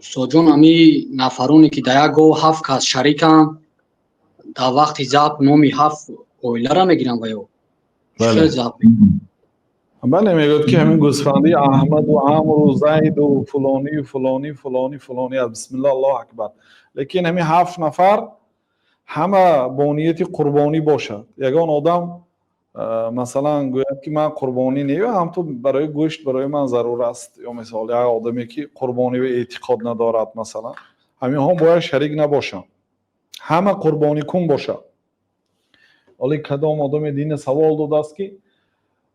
Устодҷон, ами нафароне, ки дар як гов ҳафт кас шариканд, дар вақти забҳ номи ҳафт оиларо мегиранд ва ё Бале. забҳ? Бале, мегӯяд, ки ҳамин гӯсфанди Аҳмаду, Амру, Зайду, фулонию, фулонӣ, фулонӣ, фулонӣ аст, бисмилла, Аллоҳу акбар. Лекин ҳамин ҳафт нафар ҳама бо нияти қурбонӣ бошад. Ягон одам, масалан, гӯяд, ки ман қурбонӣ не, ҳамту барои гӯшт барои ман зарур аст, ё мисол як одаме, ки қурбонӣ эътиқод надорад, масалан, ҳаминҳо бояд шарик набошанд. Ҳама қурбоникун бошад. Оле кадом одаме дина савол додааст, ки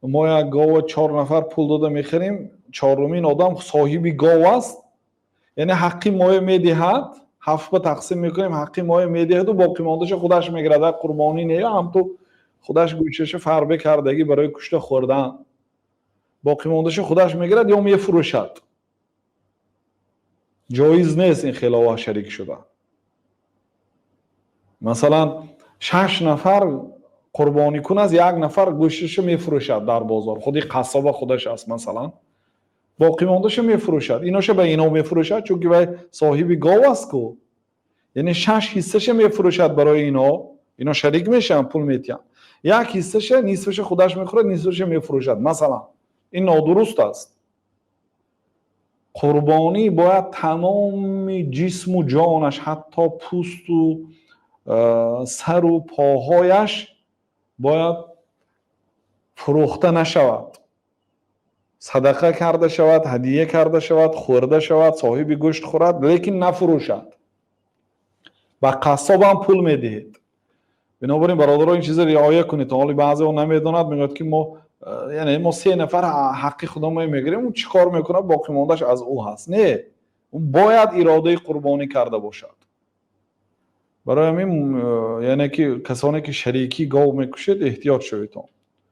мо як гова чор нафар пул дода мехарем, чорумин одам соҳиби гов аст, яъне ҳаққи моя медиҳад, ҳафт ба тақсим мекунем, ҳаққи моя медиҳаду боқимондаша худаш мегирад, як қурбонӣ не, ҳамту худаш гӯшаша фарбе кардагӣ барои кушта хӯрдан, боқимондаша худаш мегирад ё мефурӯшад. Ҷоиз нест ин хелова шарик шуда. Масалан, шаш нафар қурбоникун аст, як нафар гӯшташа мефурӯшад дар бозор, худи қассоба худаш аст, масалан, боқимондаша мефурӯшад, иноша ба ино мефурӯшад, чунки вай соҳиби гов аст ку. Яъне шаш ҳиссаша мефурӯшад барои ино, ино шарик мешаванд, пул метиҳанд, як ҳиссаша, нисфаша худаш мехӯрад, нисфаша мефурӯшад, масалан. Ин нодуруст аст. Қурбонӣ бояд тамоми ҷисму ҷонаш, ҳатто пӯсту сару поҳояш бояд фурӯхта нашавад, садақа карда шавад, ҳадия карда шавад, хӯрда шавад, соҳиби гӯшт хӯрад, лекин нафурӯшад. Ба қассобам пул медиҳед. Бинобар ин, бародаро, ин чиза риоя кунед. Ҳоли баъзео намедонад, мегӯяд, ки мо, яъне мо се нафар ҳаққи худомо мегирем, ӯ чӣ кор мекунад, боқимондааш аз ӯ ҳаст. Не, ӯ бояд иродаи қурбонӣ карда бошад. Барои ҳамин, яъне ки касоне, ки шарикӣ гов мекушед, эҳтиёт шаведон.